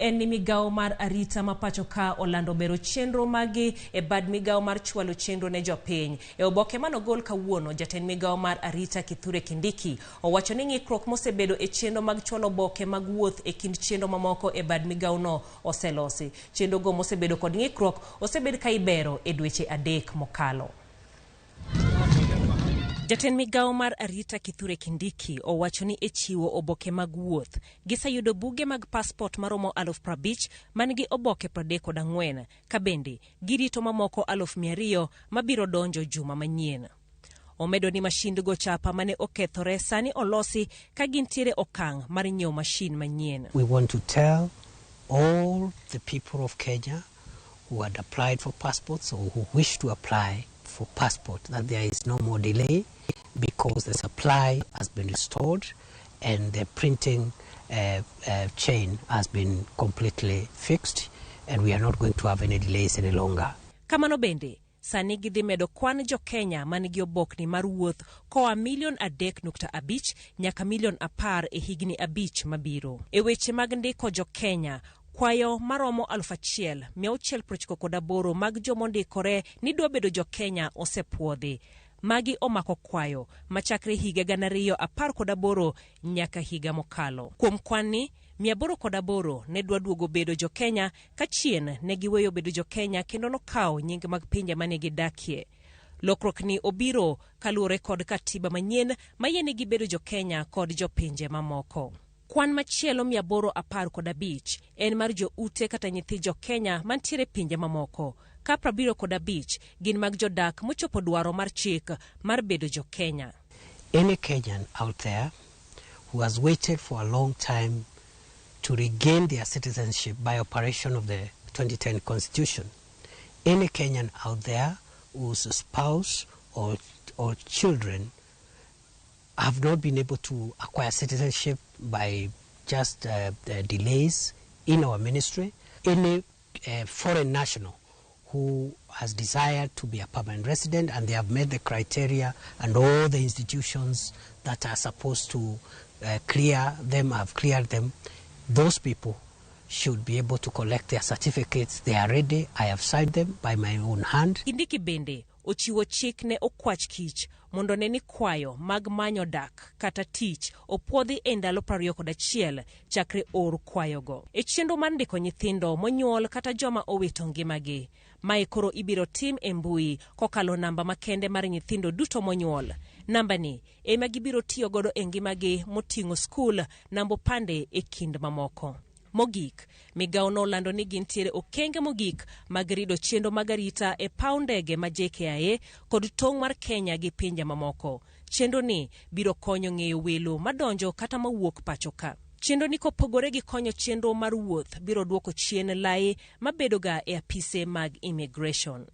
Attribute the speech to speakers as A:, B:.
A: En ni migawo mar arita ma pacho ka olando bero chenro magi e bad migawo mar chwalo chenro ne jopiny. E oboke manogol kawuono, jatend migawo mar arita Kithure Kindiki owacho ni ng'ikruok mosebedo e chenro mag chwalo oboke mag wuoth e kind chenro mamoko e bad migawono oselosi. Chenrogo mosebedo kod ng'ikruok osebed ka ibero e dweche 3 mokalo. Jatend migawo mar arita Kithure Kindiki owacho ni e chiwo oboke mag wuoth, giseyudo buge mag passport maromo 50,000 man gi oboke 34, ka bende girito mamoko 200,000 mabiro donjo juma manyien. Omedo ni mashind go chapa mane okethore sani olosi ka gintiere okang' mar nyiewo mashin manyien.
B: We want to tell all the people of Kenya who had applied for passports or who wish to apply for passport that there is no more delay because the supply has been restored and the printing chain has been completely fixed and we are not going to have any delays any longer.
A: Kamano bende, sani gidhi medo kwan jo Kenya man gi obokni mar wuoth koa milion 3.5 nyaka milion 10 e higni 5 mabiro. E weche mag ndiko jo Kenya, kwayo maromo 1698 mag jomondikore ni dwa bedo jo Kenya osepuodhi. Magi omako kwayo machakre higa 2018 nyaka higa mokalo. Kuom kwan ni, 808 ne dwa duogo bedo jo Kenya ka chien ne giweyo bedo jo Kenya kendo nokawo nying mag pinje mane gidakie. Lokruok ni obiro kaluwore kod katiba manyien mayienegi bedo jo Kenya kod jopinje mamoko. Kwan machielo 815 en mar jo ute kata nyithi jo Kenya mantiere pinje mamoko, ka 75 gin mag jodak mochopo dwaro mar chik mar bedo jo Kenya.
B: Any Kenyan out there who has waited for a long time to regain their citizenship by operation of the 2010 Constitution, any Kenyan out there whose spouse or children have not been able to acquire citizenship by just the delays in our ministry, any foreign national who has desired to be a permanent resident and they have met the criteria and all the institutions that are supposed to clear them have cleared them, those people should be able to collect their certificates. They are ready. I have signed them by my own hand.
A: Kindiki bende ochiwo chik ne okwach kich mondo ne ni kwayo mag manyo dak kata tich opuodhi e ndalo 21 chakre or kwayogo. E chenro mar ndiko nyithindo monyuol kata joma owito ngimagi, mae koro ibiro tim e mbui kokalo namba makende mar nyithindo duto monyuol. Namba ni ema gibiro tiyo godo e ngimagi moting'o skul, namba opande e kind mamoko. Mogik, migawo nolando ni gintiere okenge mogik mag rido chenro mag arita e paw ndege ma JKIA kod tong' mar Kenya gi pinje mamoko. Chenro ni biro konyo ng'eyo welo madonjo kata mawuok pacho ka. Chenro ni kopogore gi konyo chenro mar wuoth biro duoko chien lai mabedoga e apise mag immigration.